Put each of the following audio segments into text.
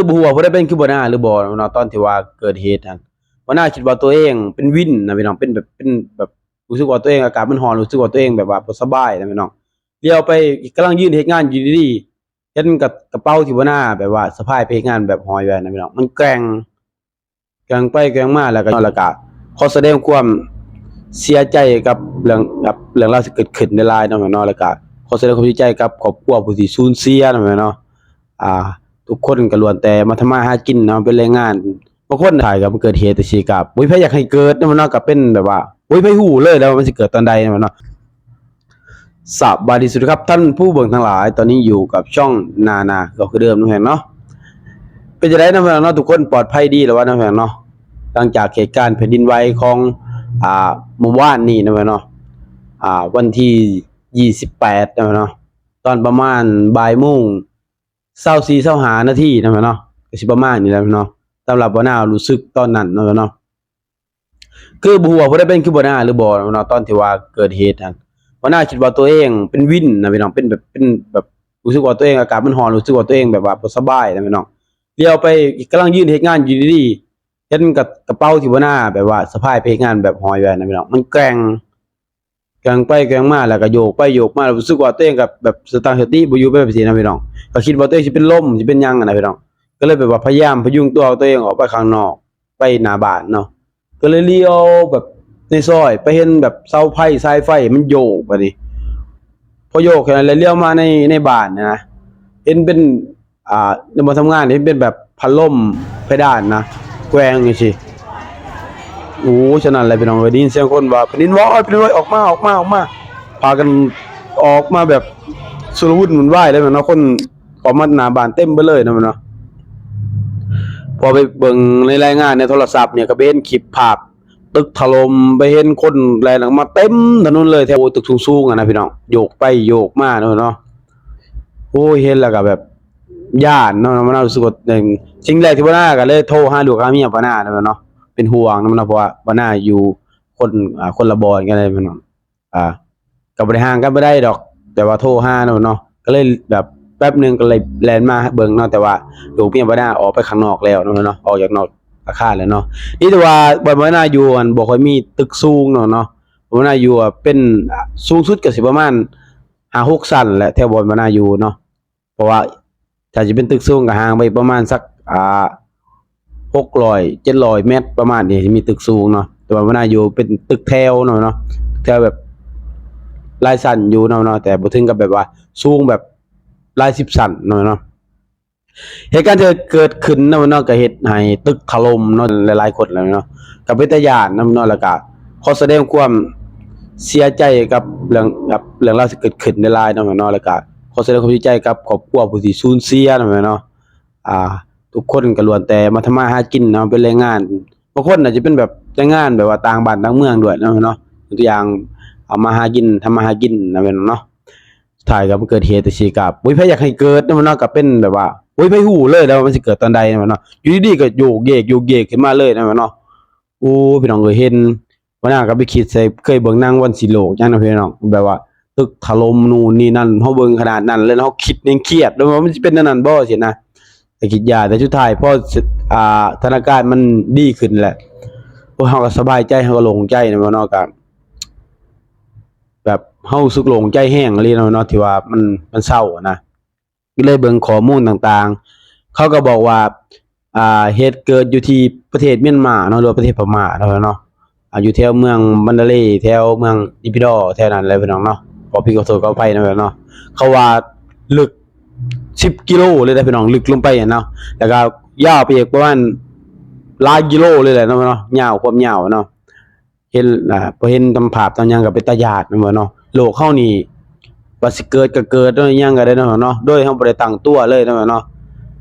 ຄືບໍ່ຮູ້ວ່າຜູ້ໃດເປັນຄືບໍ່ໜ້າຫຼືບໍ່ເນາະ ຕອນທີ່ວ່າເກີດເຫດຫັ້ນ. ບໍ່ໜ້າຄິດວ່າຕົວເອງເປັນວິນນະພີ່ນ້ອງ ເປັນແບບ ເປັນແບບ ຮູ້ສຶກວ່າຕົວເອງອາກາດມັນຮ້ອນ ຮູ້ສຶກວ່າຕົວເອງແບບວ່າບໍ່ສະບາຍນະພີ່ນ້ອງ. ລຽວໄປກຳລັງຢືນເຮັດງານຢູ່ດີໆ ເຫັນກະ ກະເປົາທີ່ບໍ່ໜ້າແບບວ່າສະພາຍໄປເຮັດງານແບບຫ້ອຍໄວ້ນະພີ່ນ້ອງ ມັນແກວ່ງ ແກວ່ງໄປແກວ່ງມາ ແລ້ວກະ ແລ້ວກະຂໍສະແດງຄວາມເສຍໃຈກັບເລື່ອງ ກັບເລື່ອງລາວທີ່ເກີດຂຶ້ນຫຼາຍໆເນາະແມ່ເນາະ. ແລ້ວກະຂໍສະແດງຄວາມເສຍໃຈກັບຄອບຄົວຜູ້ທີ່ສູນເສຍເນາະແມ່ເນາະ. ອ່າ ທຸກຄົນກະລ້ວນແຕ່ມາທຳມາຫາກິນເນາະ ເປັນແຮງງານ. ບາງຄົນຖ້າກະເກີດເຫດຈັ່ງຊີ້ກະບໍ່ມີໃຜຢາກໃຫ້ເກີດເນາະແມ່ເນາະ ກະເປັນແບບວ່າບໍ່ມີໃຜຮູ້ເລີຍແລ້ວວ່າມັນຊິເກີດຕອນໃດເນາະແມ່ເນາະ. ສະບາຍດີ ສະຫວັດດີຄັບທ່ານຜູ້ເບິ່ງທັງຫຼາຍ ຕອນນີ້ຢູ່ກັບຊ່ອງນານາ ກໍຄືເດີມເນາະແມ່ເນາະ. ເປັນຈັ່ງໃດເນາະແມ່ເນາະ ທຸກຄົນປອດໄພດີແລ້ວວ່າເນາະແມ່ເນາະ ຫຼັງຈາກເຫດການແຜ່ນດິນໄຫວຂອງ ອ່າ ມື້ວານນີ້ເນາະແມ່ເນາະ ອ່າ ວັນທີຊາວແປດເນາະແມ່ເນາະ ຕອນປະມານບ່າຍໂມງຊາວສີ່ ຊາວຫ້ານາທີເນາະແມ່ເນາະ ກະຊິປະມານນີ້ແຫຼະເນາະ. ສຳລັບບໍ່ໜ້າຮູ້ສຶກຕອນນັ້ນເນາະແມ່ເນາະ ຄືບໍ່ຮູ້ວ່າຜູ້ໃດເປັນຄືບໍ່ໜ້າຫຼືບໍ່ເນາະ ຕອນທີ່ວ່າເກີດເຫດຫັ້ນ. ບໍ່ໜ້າຄິດວ່າຕົວເອງເປັນວິນນະພີ່ນ້ອງ ເປັນແບບ ເປັນແບບ ຮູ້ສຶກວ່າຕົວເອງອາກາດມັນຮ້ອນ ຮູ້ສຶກວ່າຕົວເອງແບບວ່າບໍ່ສະບາຍນະພີ່ນ້ອງ. ລຽວໄປກຳລັງຢືນເຮັດງານຢູ່ດີໆ ເຫັນກະ ກະເປົາທີ່ບໍ່ໜ້າແບບວ່າສະພາຍໄປເຮັດງານແບບຫ້ອຍໄວ້ນະພີ່ນ້ອງ ມັນແກວ່ງ ແກວ່ງໄປແກວ່ງມາ ແລ້ວກະໂຍກໄປໂຍກມາ ແລ້ວຮູ້ສຶກວ່າຕົວເອງກະແບບສະຕັ້ງສະຕິບໍ່ຢູ່ແບບຊີ້ນະພີ່ນ້ອງ. ກະຄິດວ່າຕົວເອງຊິເປັນລົມ ຊິເປັນຫຍັງຫັ້ນນະພີ່ນ້ອງ ກະເລີຍແບບວ່າພະຍາຍາມພະຍຸງຕົວຕົວເອງອອກໄປຂ້າງນອກ ໄປໜ້າບ້ານເນາະ. ກະເລີຍລ້ຽວແບບໃນຊອຍ ໄປເຫັນແບບເສົາໄຟ ສາຍໄຟມັນໂຍກບາດນີ້ ພໍໂຍກແຄ່ນັ້ນແລ້ວ ລ້ຽວມາໃນ ໃນບ້ານນະ ເຫັນເປັນ ອ່າ ໃນບ່ອນທຳງານເຫັນເປັນແບບພັດລົມເພດານນະ ແກວ່ງຈັ່ງຊີ້. ໂອ້ ສະນັ້ນແຫຼະພີ່ນ້ອງເອີຍ ໄດ້ຍິນສຽງຄົນວ່າ ແຜ່ນດິນໄຫວ ແຜ່ນດິນໄຫວ ອອກມາ ອອກມາ ອອກມາ ພາກັນອອກມາແບບຊຸລະມຸນວຸ່ນວາຍເລີຍແມ່ນເນາະ ຄົນອອກມາໜ້າບ້ານເຕັມເບິດເລີຍເນາະແມ່ນເນາະ. ພໍໄປເບິ່ງໃນລາຍງານໃນໂທລະສັບນີ້ ກະໄປເຫັນຄລິບພາບ ຕຶກຖະຫຼົ່ມ ໄປເຫັນຄົນແລ່ນອອກມາເຕັມຖະໜົນເລີຍ ແຖວຕຶກສູງໆຫັ້ນນະພີ່ນ້ອງ ໂຍກໄປໂຍກມາເນາະ ເນາະ. ໂອ້ຍ ເຫັນແລ້ວກະແບບຢ້ານເນາະ ມັນຮູ້ສຶກວ່າ ສິ່ງແລກທີ່ບ່າວນາກະເລີຍໂທຫາລູກຫາເມຍບ່າວນາເນາະ ເປັນຫ່ວງນຳເນາະ ເພາະວ່າບ່າວນາຢູ່ຄົນ ອ່າ ຄົນລະບ່ອນກັນເລີຍພີ່ນ້ອງ ອ່າ ກະບໍ່ໄດ້ຫ່າງກັນປານໃດດອກ ແຕ່ວ່າໂທຫາເນາະ ເນາະ ກະເລີຍແບບແປັບໜຶ່ງກະເລີຍແລ່ນມາເບິ່ງເນາະ ແຕ່ວ່າລູກເມຍບ່າວນາອອກໄປຂ້າງນອກແລ້ວເນາະ ເນາະ ອອກຈາກນອກອາຄານແລ້ວເນາະ. ນີ້ແຕ່ວ່າບ່ອນບ່າວນາຢູ່ຫັ້ນບໍ່ຄ່ອຍມີຕຶກສູງເນາະ ເນາະ ບ່າວນາຢູ່ເປັນ ສູງສຸດກະຊິປະມານຫ້າຫົກຊັ້ນແຫຼະ ແຖວບ່ອນບ່າວນາຢູ່ເນາະ ເພາະວ່າຖ້າຊິເປັນຕຶກສູງກະຫ່າງໄປປະມານສັກ ອ່າ ຫົກຮ້ອຍ ເຈັດຮ້ອຍແມັດປະມານນີ້ ຊິມີຕຶກສູງເນາະ ແຕ່ວ່າບ່າວນາຢູ່ເປັນຕຶກແຖວເນາະ ເນາະ ແຖວແບບຫຼາຍຊັ້ນຢູ່ເນາະ ເນາະ ແຕ່ບໍ່ເຖິງກັບແບບວ່າສູງແບບຫຼາຍສິບຊັ້ນເນາະ ເນາະ. ເຫດການທີ່ເກີດຂຶ້ນນະເນາະ ກະເຮັດໃຫ້ຕຶກຖະຫຼົ່ມເນາະ ຫຼາຍໆຄົນແລ້ວເນາະ ກະເປັນຕາຢ້ານນຳເນາະ ແລ້ວກະຂໍສະແດງຄວາມເສຍໃຈກັບເລື່ອງ ກັບເລື່ອງລາວທີ່ເກີດຂຶ້ນຫຼາຍໆເນາະ ແມ່ເນາະ ແລ້ວກະຂໍສະແດງຄວາມເສຍໃຈກັບຄອບຄົວຜູ້ທີ່ສູນເສຍເນາະ ແມ່ເນາະ. ອ່າ ທຸກຄົນກະລ້ວນແຕ່ມາທຳມາຫາກິນເນາະ ເປັນແຮງງານ ບາງຄົນອາດຈະເປັນແບບແຮງງານແບບວ່າຕ່າງບ້ານຕ່າງເມືອງດ້ວຍເນາະ ເນາະ ຕົວຢ່າງ ເອົາມາຫາກິນ ທຳມາຫາກິນນະ ແມ່ນເນາະ. ສຸດທ້າຍກະມາເກີດເຫດຈັ່ງຊີ້ກະບໍ່ມີໃຜຢາກໃຫ້ເກີດນຳເນາະ ກະເປັນແບບວ່າບໍ່ມີໃຜຮູ້ເລີຍແລ້ວວ່າມັນຊິເກີດຕອນໃດນຳເນາະ ຢູ່ດີໆກະໂຍກເຢກໂຍກເຢກຂຶ້ນມາເລີຍນຳເນາະ. ໂອ້ ພີ່ນ້ອງເອີຍ ເຫັນ ບ່າວນາກະໄປຄິດໃສ່ ເຄີຍເບິ່ງໜັງວັນສິ້ນໂລກຫຍັງນະພີ່ນ້ອງ ແບບວ່າຕຶກຖະຫຼົ່ມນູ່ນນີ້ນັ້ນ ເຮົາເບິ່ງຂະໜາດນັ້ນແລ້ວເຮົາຄິດຍັງຄຽດເລີຍວ່າມັນຊິເປັນແນວນັ້ນບໍ່ຊີ້ນະ ກະຄິດຢ້ານ ແຕ່ສຸດທ້າຍພໍ ອ່າ ສະຖານະການມັນດີຂຶ້ນແຫຼະ ໂອ້ ເຮົາກະສະບາຍໃຈ ເຮົາກະໂລ່ງໃຈນຳເນາະ ກະ ແບບເຮົາຮູ້ສຶກໂລ່ງໃຈແຮງອີ່ຫຼີເນາະ ທີ່ວ່າມັນ ມັນເຊົາຫັ້ນນະ. ກະເລີຍເບິ່ງຂໍ້ມູນຕ່າງໆ ເຂົາກະບອກວ່າ ອ່າ ເຫດເກີດຢູ່ທີ່ປະເທດມຽນມາເນາະ ຫຼືວ່າປະເທດພະມ້າເນາະ ເນາະ ອ່າ ຢູ່ແຖວເມືອງມັນດາເລ ແຖວເມືອງເນປິດໍ ແຖວນັ້ນແຫຼະພີ່ນ້ອງເນາະ ຂໍຜິດຂໍໂທດຂໍອະໄພນຳເນາະ. ເຂົາວ່າເລິກສິບກິໂລເລີຍເດ້ພີ່ນ້ອງ ເລິກລົງໄປຫັ້ນເນາະ ແລ້ວກະຍາວໄປອີກປະມານຫຼາຍກິໂລເລີຍແຫຼະເນາະ ເນາະ ຍາວ ຄວາມຍາວເນາະ. ເຫັນ ອ່າ ພໍເຫັນຕາມພາບຕາມຫຍັງກະເປັນຕາຢ້ານນຳເນາະ ໂລກເຮົານີ້ວ່າຊິເກີດກະເກີດເນາະ ຫຍັງກະໄດ້ເນາະ ໂດຍເຮົາບໍ່ໄດ້ຕັ້ງຕົວເລີຍນຳເນາະ.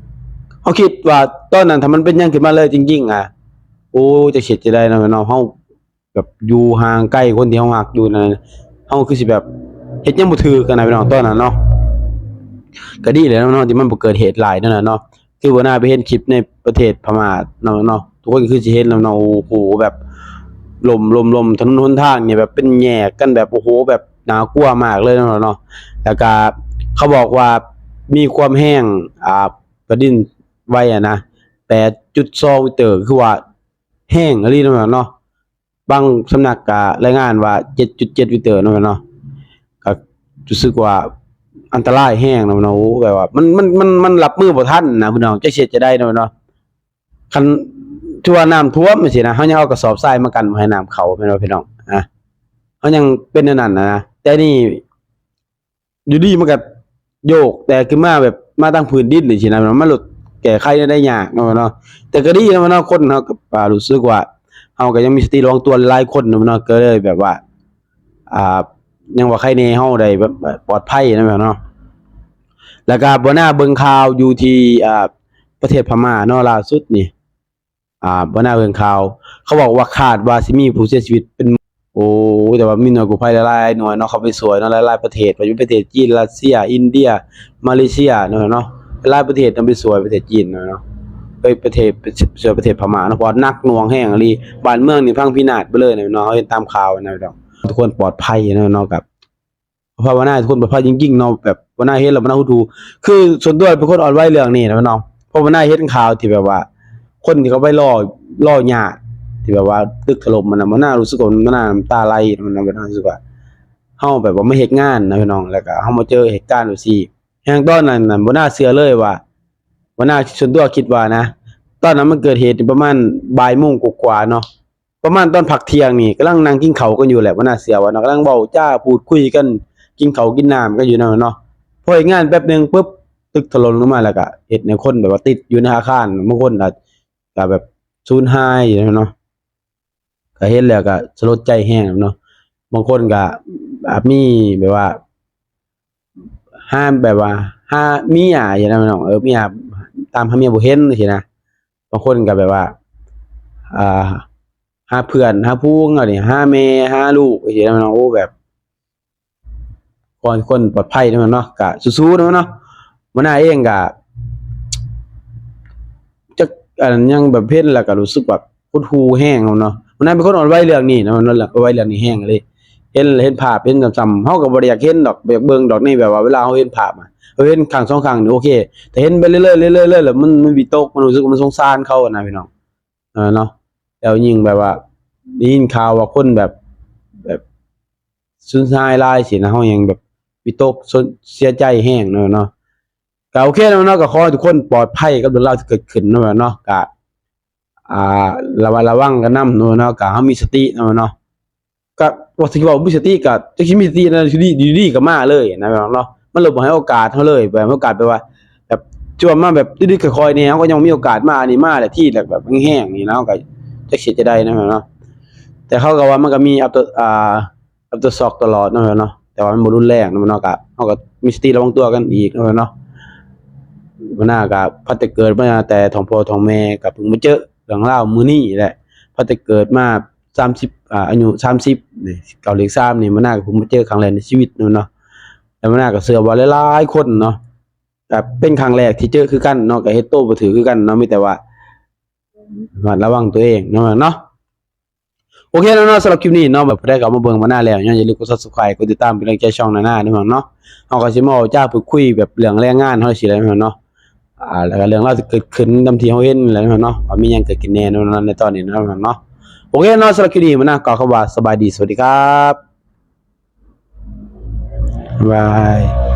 ເຮົາຄິດວ່າຕອນນັ້ນຖ້າມັນເປັນຫຍັງຂຶ້ນມາເລີຍຈິງໆ ອ່າ ໂອ້ ຈະເຮັດຈັ່ງໃດນຳເນາະ ເຮົາແບບຢູ່ຫ່າງໄກຄົນທີ່ເຮົາຮັກຢູ່ນັ້ນ ເຮົາຄືຊິແບບເຮັດຫຍັງບໍ່ຖືກຫັ້ນນະພີ່ນ້ອງ ຕອນນັ້ນເນາະ. ກະດີແລ້ວເນາະ ທີ່ມັນບໍ່ເກີດເຫດຫຼາຍນັ້ນນະເນາະ ຄືວ່າໜ້າໄປເຫັນຄລິບໃນປະເທດພະມ້າເນາະ ເນາະ ທຸກຄົນກະຄືຊິເຫັນແລ້ວເນາະ ໂອ້ໂຫ ແບບລົ້ມໆໆ ຖະໜົນຫົນທາງນີ້ແບບເປັນແຍກກັນແບບ ໂອ້ໂຫ ແບບໜ້າກົວມາກເລີຍເນາະ ເນາະ. ແລ້ວກະເຂົາບອກວ່າມີຄວາມແຮງ ອ່າ ແຜ່ນດິນ ໄວຫັ້ນນະ ແປດຈຸດສອງລິກເຕີ ຄືວ່າແຮງອີ່ຫຼີເນາະ ແມ່ນບໍ່ເນາະ? ບາງສຳນັກກໍລາຍງານວ່າ ເຈັດຈຸດເຈັດລິກເຕີເນາະ ແມ່ນບໍ່ເນາະ? ກໍຮູ້ສຶກວ່າອັນຕະລາຍແຮງເນາະ ແມ່ນບໍ່ເນາະ? ໂອ້ ແບບວ່າມັນ ມັນ ມັນ ມັນຮັບມືບໍ່ທັນນະພີ່ນ້ອງ ຈັກຊິເຮັດຈັ່ງໃດເນາະ ແມ່ນບໍ່ເນາະ? ຄັນຖືວ່ານ້ຳຖ້ວມຈັ່ງຊີ້ນະ ເຮົາຍັງເອົາກະສອບຊາຍມາກັ້ນບໍ່ໃຫ້ນ້ຳເຂົ້າ ແມ່ນບໍ່ພີ່ນ້ອງ? ອາ ເຮົາຍັງເປັນແນວນັ້ນນະ ແຕ່ນີ້ ຢູ່ດີມັນກະໂຍກແຕກຂຶ້ນມາແບບມາທາງພື້ນດິນຈັ່ງຊີ້ນະ ມັນໂລດແກ້ໄຂແນວໃດຍາກເນາະ ແມ່ນບໍ່ເນາະ? ແຕ່ກໍດີເນາະ ແມ່ນບໍ່ເນາະ? ຄົນເຮົາກໍ ອ່າ ຮູ້ສຶກວ່າເຮົາກໍຍັງມີສະຕິລະວັງຕົວຫຼາຍໆຄົນເນາະ ແມ່ນບໍ່ເນາະ? ກໍເລີຍແບບວ່າ ອ່າ ຍັງວ່າໄຄແນ່ເຮົາໄດ້ແບບປອດໄພເນາະ ແມ່ນບໍ່ເນາະ? ແລ້ວກໍບໍ່ໜ້າເບິ່ງຂ່າວຢູ່ທີ່ ອ່າ ປະເທດພະມ້າເນາະ ລ່າສຸດນີ້ ອ່າ ບໍ່ໜ້າເບິ່ງຂ່າວ ເຂົາບອກວ່າຄາດວ່າຊິມີຜູ້ເສຍຊີວິດເປັນ ໂອ້ ແຕ່ວ່າມີໜ່ວຍກູ້ໄພຫຼາຍໆໜ່ວຍເນາະ ເຂົ້າໄປຊ່ວຍເນາະ ຫຼາຍໆປະເທດ ວ່າຢູ່ປະເທດຈີນ ຣັດເຊຍ ອິນເດຍ ມາເລເຊຍເນາະ ເນາະ ຫຼາຍປະເທດນຳໄປຊ່ວຍປະເທດຈີນເນາະ ເນາະ ເອີຍ ປະເທດ ໄປຊ່ວຍປະເທດພະມ້າເນາະ ເພາະວ່າໜັກໜ່ວງແຮງອີ່ຫຼີ ບ້ານເມືອງນີ້ພັງພິນາດໄປເລີຍເນາະ ເນາະ ເຮົາເຫັນຕາມຂ່າວນະ ພີ່ນ້ອງ ທຸກຄົນປອດໄພເນາະ ເນາະ ກັບ ພາວະນາໃຫ້ທຸກຄົນປອດໄພຈິງໆເນາະ ແບບພາວະນາເຮັດແລ້ວມັນຫດຫູ່ ຄືສ່ວນຕົວເປັນຄົນອ່ອນໄຫວເລື່ອງນີ້ນະເນາະ ພາວະນາເຫັນຂ່າວທີ່ແບບວ່າຄົນທີ່ເຂົາໄປລໍ ລໍຍາດ ທີ່ແບບວ່າຕຶກຖະຫຼົ່ມຫັ້ນນະ ພາວະນາຮູ້ສຶກວ່າພາວະນານ້ຳຕາໄຫຼ ພາວະນາຮູ້ສຶກວ່າເຮົາແບບວ່າມາເຮັດງານນະພີ່ນ້ອງ ແລ້ວກໍເຮົາມາເຈີເຫດການແບບຊີ້ ແຮງຕອນນັ້ນນະ ພາວະນາເຊື່ອເລີຍວ່າ ພາວະນາສ່ວນຕົວຄິດວ່ານະ ຕອນນັ້ນມັນເກີດເຫດປະມານບ່າຍໂມງກວ່າໆເນາະ ປະມານຕອນພັກທ່ຽງນີ້ ກຳລັງນັ່ງກິນເຂົ້າກັນຢູ່ແຫຼະ ບໍ່ໜ້າເຊື່ອວ່າເນາະ ກຳລັງເວົ້າຈາພູດຄຸຍກັນ ກິນເຂົ້າກິນນ້ຳກັນຢູ່ນັ້ນເນາະ ພໍເຮັດງານແປັບໜຶ່ງປຶບ ຕຶກຖະຫຼົ່ມລົງມາ ແລ້ວກະເຮັດໃຫ້ຄົນແບບວ່າຕິດຢູ່ໃນອາຄານ ບາງຄົນກະ ກະແບບສູນຫາຍຢູ່ເນາະ ກະເຫັນແລ້ວກະສະຫຼົດໃຈແຮງເນາະ ບາງຄົນກະ ອາ ມີແບບວ່າ ຫາແບບວ່າຫາເມຍຊີ້ນະພີ່ນ້ອງ ເອີ ເມຍຕາມຫາເມຍບໍ່ເຫັນຊີ້ນະ ບາງຄົນກໍແບບວ່າ ອ່າ ຫາເພື່ອນຫາຝູງ ອັນນີ້ຫາແມ່ຫາລູກຊີ້ນະພີ່ນ້ອງ ໂອ້ ແບບ ຂໍໃຫ້ທຸກຄົນປອດໄພນຳເນາະ ກະສູ້ໆນຳເນາະ ຫົວໜ້າເອງກະ ຈັກ ອັນ ຍັງແບບເຫັນແລ້ວກໍຮູ້ສຶກແບບຫົດຫູ່ແຮງເນາະ ຫົວໜ້າເປັນຄົນອ່ອນໄຫວເລື່ອງນີ້ເນາະ ອ່ອນໄຫວເລື່ອງນີ້ແຮງເລີຍ ເຫັນ ເຫັນພາບ ເຫັນຊ້ຳໆ ເຮົາກໍບໍ່ໄດ້ຢາກເຫັນດອກ ບໍ່ຢາກເບິ່ງດອກ ໃນແບບວ່າເວລາເຮົາເຫັນພາບອະ ເຮົາເຫັນຄັ້ງສອງຄັ້ງນີ້ໂອເຄ ແຕ່ເຫັນໄປເລື້ອຍໆ ເລື້ອຍໆ ເລື້ອຍໆ ແລ້ວມັນ ມັນວິຕົກ ມັນຮູ້ສຶກວ່າມັນສົງສານເຂົາຫັ້ນນະພີ່ນ້ອງ ເອີ ເນາະ ແລ້ວຍິ່ງແບບວ່າໄດ້ຍິນຂ່າວວ່າຄົນແບບ ແບບສູນຫາຍຫຼາຍຊີ້ນະ ເຮົາຍັງແບບວິຕົກ ສົນ ເສຍໃຈແຮງເນາະ ເນາະ ກໍໂອເຄເນາະ ເນາະ ກໍຂໍໃຫ້ທຸກຄົນປອດໄພກັບເລື່ອງລາວທີ່ເກີດຂຶ້ນເນາະ ເນາະ ກໍ ອ່າ ລະມັດລະວັງກັນນຳເນາະ ເນາະ ກໍເຮົາມີສະຕິເນາະ ເນາະ ກໍວ່າຊິເວົ້າມີສະຕິ ກໍຈັກຊິມີສະຕິນະ ຢູ່ດີ ຢູ່ດີກໍມາເລີຍນະ ເນາະ ມັນເລີຍບໍ່ໃຫ້ໂອກາດເຮົາເລີຍ ບໍ່ໃຫ້ໂອກາດ ແບບວ່າ ແບບ ຈວມມາແບບດີໆ ຄ່ອຍໆ ແດ່ ເຮົາກໍຍັງມີໂອກາດມາ ອັນນີ້ມາແຫຼະ ທີແລກແບບແຮງໆ ນີ້ນະ ເຮົາກໍຈັກຊິເຮັດຈັ່ງໃດນະ ເນາະ ແຕ່ເຂົາກໍວ່າມັນກໍມີ after ອ່າ aftershock ຕະຫຼອດເນາະ ເນາະ ແຕ່ວ່າມັນບໍ່ຮຸນແຮງເນາະ ເນາະ ກໍເຮົາກໍມີສະຕິລະວັງຕົວກັນອີກເນາະ ເນາະ ມັນນະ ກໍພັດແຕ່ເກີດມາແຕ່ທ້ອງພໍ່ທ້ອງແມ່ ກໍເພິ່ງມາເຈີເລື່ອງລາວມື້ນີ້ແຫຼະ ພັດແຕ່ເກີດມາສາມສິບ ອ່າ ອາຍຸສາມສິບນີ້ ເກົ້າເລກສາມນີ້ ມັນນະກໍເພິ່ງມາເຈີຄັ້ງແລກໃນຊີວິດເນາະ ເນາະ ແລ້ວມັນນະກໍເຊື່ອວ່າຫຼາຍໆຄົນເນາະ ກໍເປັນຄັ້ງແລກທີ່ເຈີຄືກັນເນາະ ກໍເຮັດໂຕບໍ່ຖືກຄືກັນເນາະ ມີແຕ່ວ່າ ລະມັດລະວັງຕົວເອງເນາະ ເນາະ ໂອເຄເນາະ ເນາະ ສຳລັບຄລິບນີ້ເນາະ ແບບຜູ້ໃດເຂົ້າມາເບິ່ງມານາແລ້ວເນາະ ຢ່າລືມກົດ Subscribe ກົດຕິດຕາມເປັນກຳລັງໃຈຊ່ອງນານາເນາະ ເນາະ ເຮົາກໍຊິມາເວົ້າຈາພູດຄຸຍແບບເລື່ອງແລງງານເຮົາຊີ້ແຫຼະເນາະ ອ່າ ແລ້ວກໍເລື່ອງລາວທີ່ເກີດຂຶ້ນນຳທີ່ເຮົາເຫັນແຫຼະເນາະ ວ່າມີຫຍັງເກີດຂຶ້ນແນ່ເນາະ ໃນຕອນນີ້ເນາະ ເນາະ ໂອເຄເນາະ ສຳລັບຄລິບນີ້ມານາ ຂໍຄຳວ່າສະບາຍດີ ສະຫວັດດີຄັບ ບາຍ.